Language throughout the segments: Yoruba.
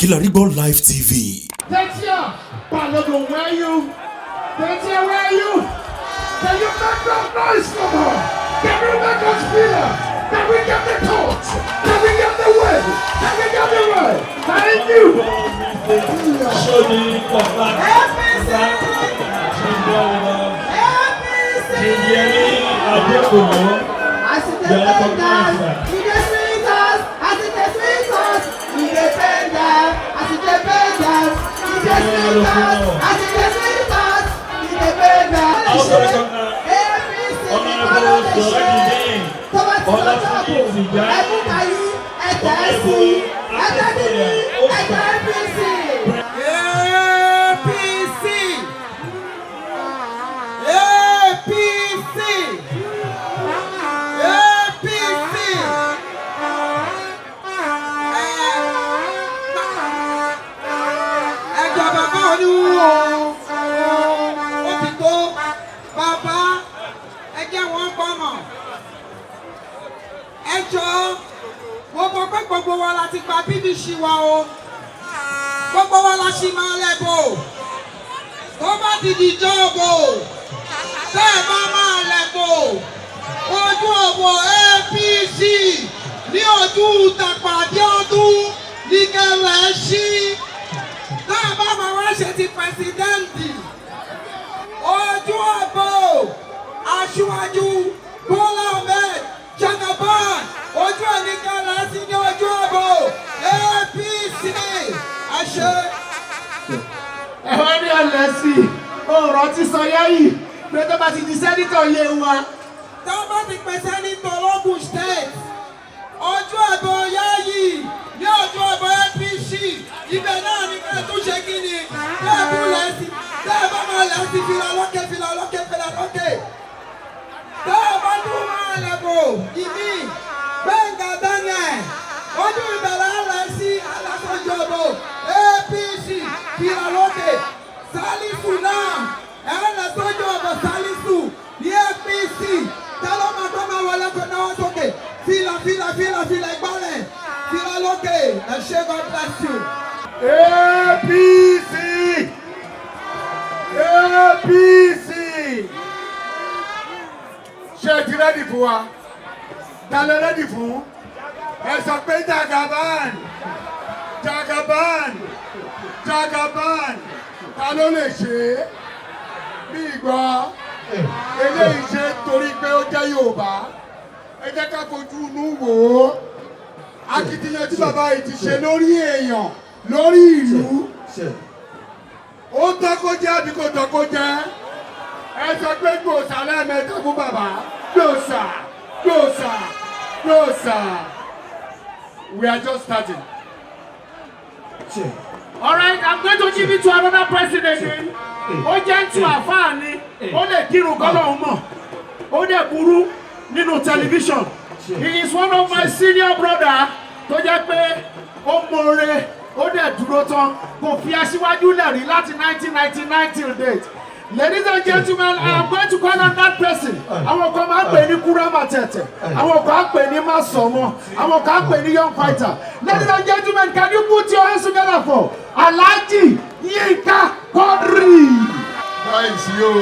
Kilarigbo Live TV. Tetia Balogun, where are you? Tetia, where are you? Can you make that noise for her? Can you make us feel her? Can we get the torch? Can we get the way? Can we get the way? Thank you. Ṣóni Kọ̀ọ̀kan. APC! APC! Yẹmi Adékòwò. As e dey pain dem, e dey sweet us. As e dey sweet us, e dey pain dem. As e dey pain dem, e dey sweet us. As e dey sweet us, e dey pain dem. Also recognize APC nìkan ló lè ṣe. Tó bá ti lọ sọ́ọ̀bù, ẹkún kàyí, ẹ̀tẹ̀ sí, ẹ̀tẹ̀ kìíní, ẹ̀tẹ̀ APC. APC, APC, APC. Ẹjọ́ bàbá oníwó ó ti tó. Bàbá, ẹ jẹ́ wọ́n gbọ́mọ̀. Ẹ jọ, mo mọ̀ pé gbogbo wa la ti gba PVC wa o. Gbogbo wa la ṣì máa lẹ́bọ̀. Tó bá ti di jọ́ọ̀bù, tẹ́ ẹ bá máa lẹ́bọ̀, ojú ọ̀bọ̀ APC ní ojú Dàpọ̀ Abíọ́dún ní kẹlẹ̀ sí. Tá a bá máa wá ṣe ti president, ojú ọ̀bọ̀ Aṣíwájú Bọ́lá Ahmed Jagaban, ojú ẹ̀ ní kẹlẹ̀ sí ní ojú ọ̀bọ̀ APC. Àṣẹ. Ẹ̀wọ́n ní ọ̀lẹ́ sí i, òòrọ̀ ti sọ yẹ́yì pé tó bá ti di senator yé wa. Tó bá ti pè senator l'Ógùn State, ojú ẹ̀bọ̀ Yáyì ní ojú ẹ̀bọ̀ APC, ibẹ̀ náà ní ká tún ṣe kí ni tẹ́ ẹ tún lẹ̀ sí. Tẹ́ ẹ bá máa lẹ̀ sí, fìlà lókè, fìlà lókè, fìlà lókè. Tẹ́ ẹ bá tún máa lẹ̀ bò ìmí Gbẹ̀ngà Daniel, ojú ìbẹ̀rẹ̀ lẹ̀ sí alásọjú ẹ̀bọ̀ APC, fìlà lókè. Salisu náà, ẹ̀ lẹ̀ sójú ẹ̀bọ̀ Salisu ní APC. Tẹ́lọ́ máa tó máa wọlé kó náwó sókè. Fìlà, fìlà, fìlà, fìlà, ìgbálẹ̀, fìlà lókè. Ẹ ṣé, God bless you. APC, APC, ṣé ẹ ti ready fún wa? Ta ló ready fún? Ẹ sọ pé Jagaban, Jagaban, Jagaban. Ta ló lè ṣe é? Bí ìgbọ́ eléyìí ṣe torí pé ó jẹ́ Yorùbá, ẹ jẹ́ ká fojú inú wò ó. Akitiyan tí bàbá yìí ti ṣe lórí èèyàn, lórí ìlú, ó tọ́ kó jẹ́ àbí kò tọ́ kó jẹ́? Ẹ sọ pé gbòòsà lẹ́ẹ̀mẹ́ta fún bàbá. Gbòòsà, gbòòsà, gbòòsà. We are just starting. All right, I'm going to give it to another president. Ó jẹ́ ń tu àfáà ni, ó lè kírun kọ́lọ́hún mọ̀, ó dẹ̀ burú nínú tẹlifíṣọ̀n. He is one of my senior brother tó jẹ́ pé ó mọ̀ọ́rẹ́, ó dẹ̀ dúró tán, kò fi aṣíwájú lẹ̀ rí láti 1999 till date. Ladies and gentlemen, I am going to call on that person. Àwọn kan máa ń pè ní Kúrámà Tẹ̀tẹ̀, àwọn kan á pè ní Másọ̀mọ́, àwọn kan á pè ní Young Fighter. Ladies and gentlemen, can you put your hands together for Alhaji Yinka Quadri? Báyìí sí o,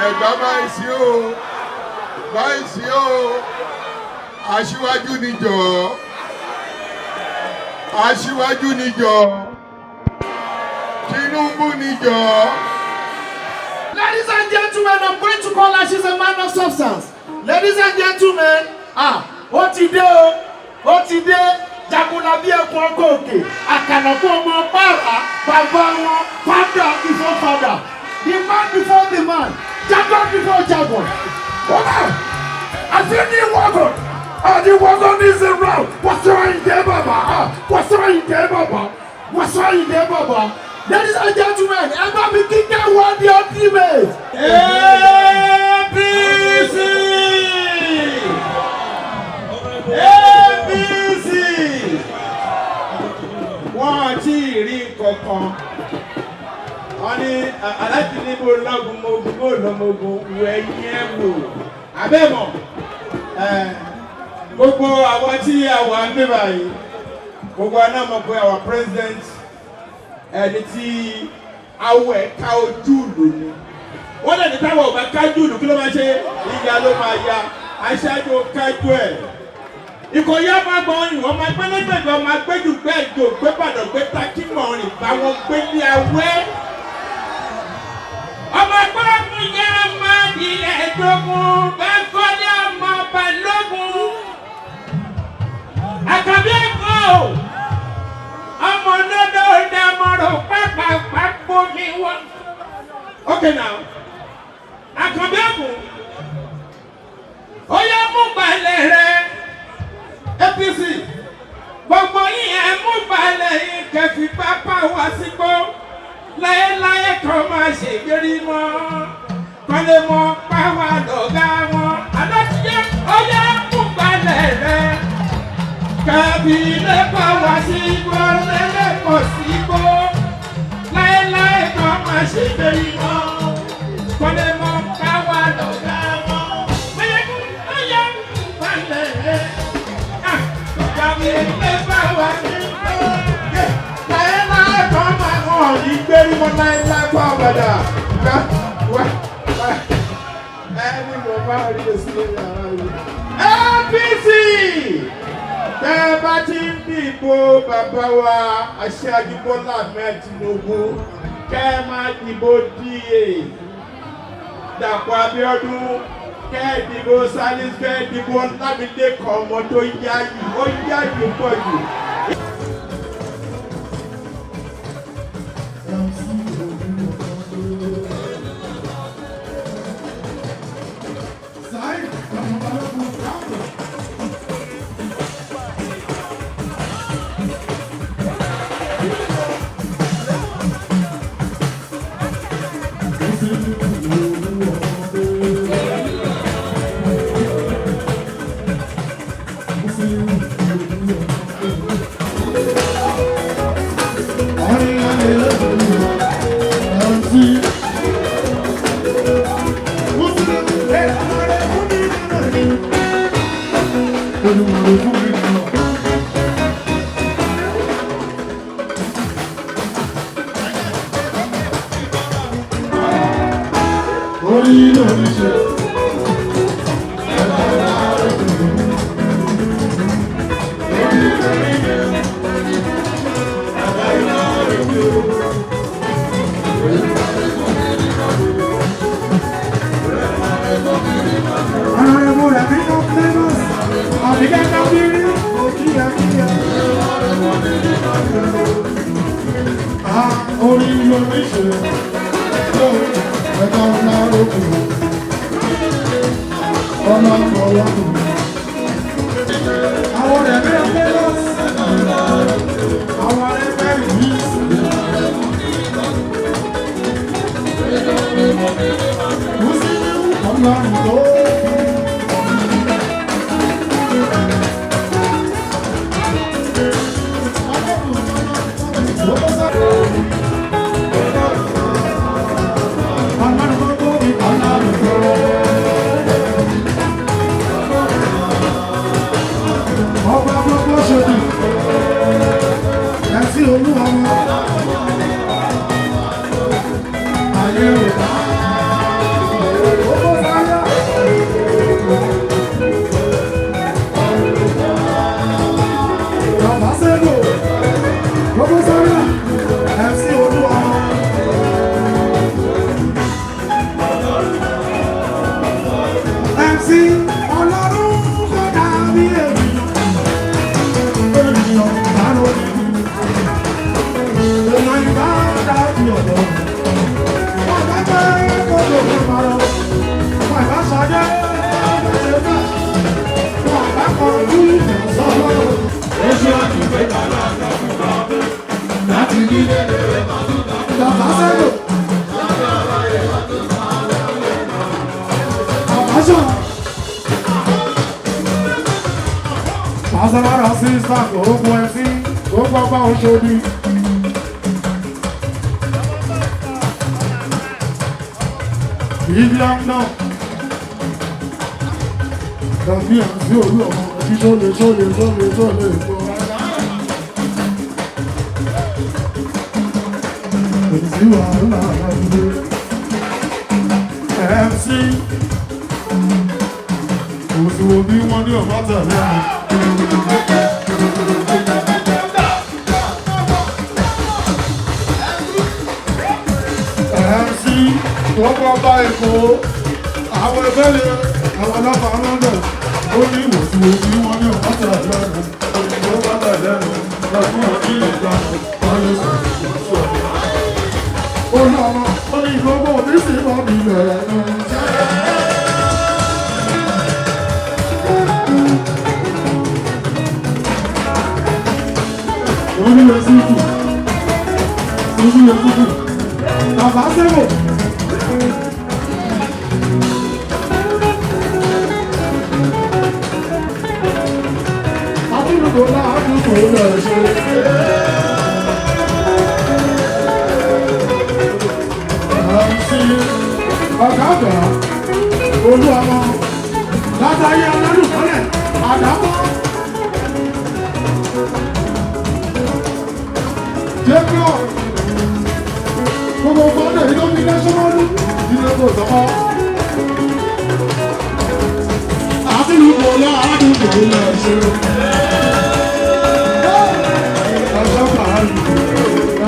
Ẹ̀gbá, báyìí sí o, báyìí sí o. Aṣíwájú níjọ, aṣíwájú níjọ, Tinubu níjọ. Ladies and gentlemen, I'm going to call her. She's a man of substance. Ladies and gentlemen, ah, ó ti dé o, ó ti dé. Jagunlabi ẹkùn ọkọ̀ òkè, àkànàkú ọmọ pààrà, bàbá wọn, father before father, the man before the man, Jagun before Jagun. Kódà àti ní wagon, àti wagon is around. Wàsíù Àyìndé bàbá, Wàsíù Àyìndé bàbá, Wàsíù Àyìndé bàbá. Ladies and gentlemen, ẹ bá mi kíkẹ́ wọ́n the ultimate. APC, APC. Wọ́n ti rí nǹkankan. Wọ́n ní aláàjì ní mo lọ́gun, mo ogun, mo lọ́mọ ogun wọ ẹ̀yìn ẹ̀ wò abẹ́mọ̀. Gbogbo àwọn tí a wà ń bí báyìí. Gbogbo wa náà mọ̀ pé our president, ẹni tí awọ ẹ̀ ká ojú ìlú ni. Wọ́n lè ní táwọn ò bá kájú ìlú, kí ló máa ṣe? Ìyá ló máa ya aṣáájú kájú ẹ̀. Ìkòyí ọmọ agbọ̀n rìn, ọmọ agbẹ́lẹ́gbẹ̀gbẹ̀, ọmọ agbẹ́jùgbẹ́ ẹ̀jọ̀ gbẹ́bàdàn gbé takímọ̀ rìn bá wọn gbé ní awẹ́. Ọmọ agbọ́dọ̀ yá ọmọ ilẹ̀ ẹ̀dógún bá kọ́lé ọmọ balógun. Àkàbí ẹ̀kọ́ ọmọ lọ́dọ̀ dàmọ́rò pápápá gbomi wọ́n. Okay now, Àkànbí ẹ̀kọ́ ó yẹ mú balẹ̀ rẹ. APC, gbogbo yín, ẹ mú balẹ̀ yín kẹfì pápá wá sígbó láéláé kan máa ṣègbérí mọ́ kọ́lé mọ́ páwá lọ́gá wọn alátìyẹ. Ó yẹ mú balẹ̀ rẹ kẹfì lẹ́pà wá sígbó lẹ́lẹ́pọ̀ sígbó láéláé kan máa ṣègbérí mọ́ kọ́lé mọ́ páwá lọ́gá wọn. Ó yẹ mú balẹ̀ rẹ kàmí lẹ́pà wá sígbó láéláé kan máa hàn ní gbérí mọ́ láéláé kó àbàdà wá wá ẹni mo bá rí èsì lórí ara yìí. APC, tẹ́ ẹ bá ti ń dìbò bàbá wa Aṣáájú Bọ́lá Ahmed Tinubu, kẹ́ ẹ máa dìbò DA Dàpọ̀ Abíọ́dún, kẹ́ ẹ dìbò Salis, kẹ́ ẹ dìbò Ọlámídé kan, ọmọ tó yáyì, ó yáyì pọ̀ jù. Orí lórí ṣe. Honorable Rabin of Lagos, Àbíkẹ́ Kábírí, Òkìyàkíyà. Ah, orí lórí ṣe. Ẹ̀ka ọ̀la òkú. Ọ̀la ọ̀la. Àwọn Rabin of Lagos, àwọn ẹgbẹ́ ìlú. Mùsùlùmí ọlọ́run tó. Ọba gbogbo ṣòdì, ẹ̀sìn olúwa wọn. Ayé ò bá owó sáyà. Bàbá Sẹ́gò, gbogbo sáyà, ẹ̀sìn olúwa wọn. MC Ọlọ́run kò dàbí ènìyàn. Ènìyàn bá lórí. Èèyàn ìbá dàbí ọ̀dọ́. Wọ́n bá jẹ́ kó lè fi parọ́. Wọ́n ìbá ṣadé bá ṣe bá. Wọ́n bá kọjú ìjà sọ́wọ́. Láti rí bàbá Sẹ́gò. Bàbá Sọ̀rọ̀. Pàṣẹlára sí sáàkì ogun ẹtí, gbogbo ọba Òṣòdì. Ibi ọ̀nà. Tàbí àti olú ọmọ ẹbí tó lè tó lè tó lè tó lè gbọ́. sí wàhálà lábúlé. MC òṣùwò bí wọ́n ní ọ̀bá tẹ̀lé mi. MC wọ́n bá bá Èkó àwọn ẹgbẹ́lẹ̀ àwọn ọlọ́pàá London ó ní ìwòsùwò bí wọ́n ní ọ̀bá tẹ̀lé mi. Ọ̀bá tẹ̀lé mi lọ́dún ọdún ìgbà wọn lè sọ̀rọ̀. Ó lọ́mọ ó ní gbogbo òbí sì mọ́ mi lẹ́nu. Olúwe síkù, olúwe síkù, bàbá sẹ́wò. Abúlùkọ láàdúgbò lọ ṣe. Àǹtí ọ̀gá àgbà olú ọmọ látàyé alálùmọ́lẹ̀ àdámọ́. Jacob gbogbo fọ́ndẹ̀ yìí ló fi lẹ́sọ́mọ́lú ilé kò sọ́mọ́. Àtìlúkọ̀ láàdúgbò lọ ṣe. Ọjọ́ pàálù,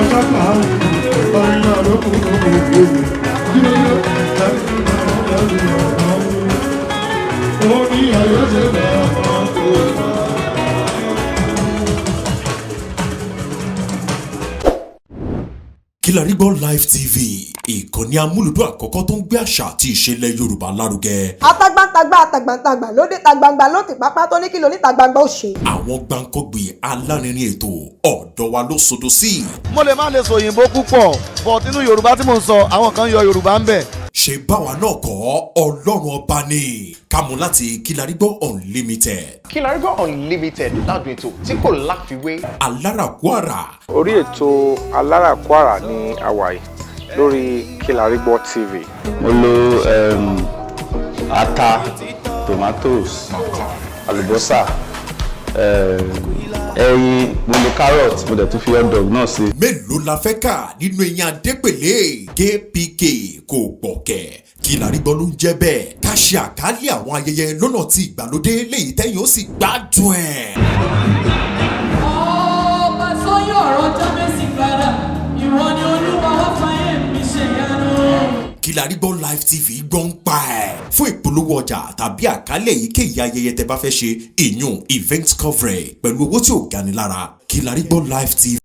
ọjọ́ pàálù, ọ̀rìn náà ló kún tó kò kú. Ó ní ayé ṣe bẹ̀rẹ̀ ọ̀pọ̀ tó tán. Kilarigbo Live TV, ìkànnì amúlùdún àkọ́kọ́ tó ń gbé àṣà àti ìṣẹ̀lẹ̀ Yorùbá lárugẹ. Atagbantagba atagbantagba lóde tagbangba ló ti pápá tó ní kí lóní tagbangba ó ṣe. Àwọn gbàǹkọ́gbì alárinrin ètò ọ̀dọ́ wa ló sodo sí. Mo lè má lè sọ òyìnbó púpọ̀, but inú Yorùbá tí mò ń sọ, àwọn kan yọ Yorùbá ń bẹ̀. Ṣe báwa náà kọ́, Ọlọ́run Ọba ni kámú láti Kilarigbo Unlimited. Kilarigbo Unlimited, ládùn ètò tí kò láfiwé. Alárakúàrà. Orí ètò Alárakúàrà ní àwàyè lórí Kilarigbo TV. Mo lo ata, tomatoes, àlùbọ́sà, ẹyin, mo lo carrot, mo dẹ̀ tún fi hot dog náà sí. Mélòó la fẹ́ kà nínú eyín Adépèlé? KPK kò gbọ̀kẹ̀. Kilarigbo ló ń jẹ́ bẹ́ẹ̀. Ká ṣe àkálẹ̀ àwọn ayẹyẹ lọ́nà tí ìgbàlódé léyìí tẹ́yìn ó sì gbádùn ẹ̀. Ọba tó yọ ọ̀rọ̀ Jábésì padà, ìwọ ni Olúwa, wá fàyè mi ṣe ìyanu. Kilarigbo Live TV gbọ́ ń pa ẹ̀. Fún ìpolówó ọjà tàbí àkálẹ̀ èyíkéyìí ayẹyẹ tẹ bá fẹ́ ṣe, ìyún event coverage, pẹ̀lú owó tí ò gani lára, Kilarigbo Live TV.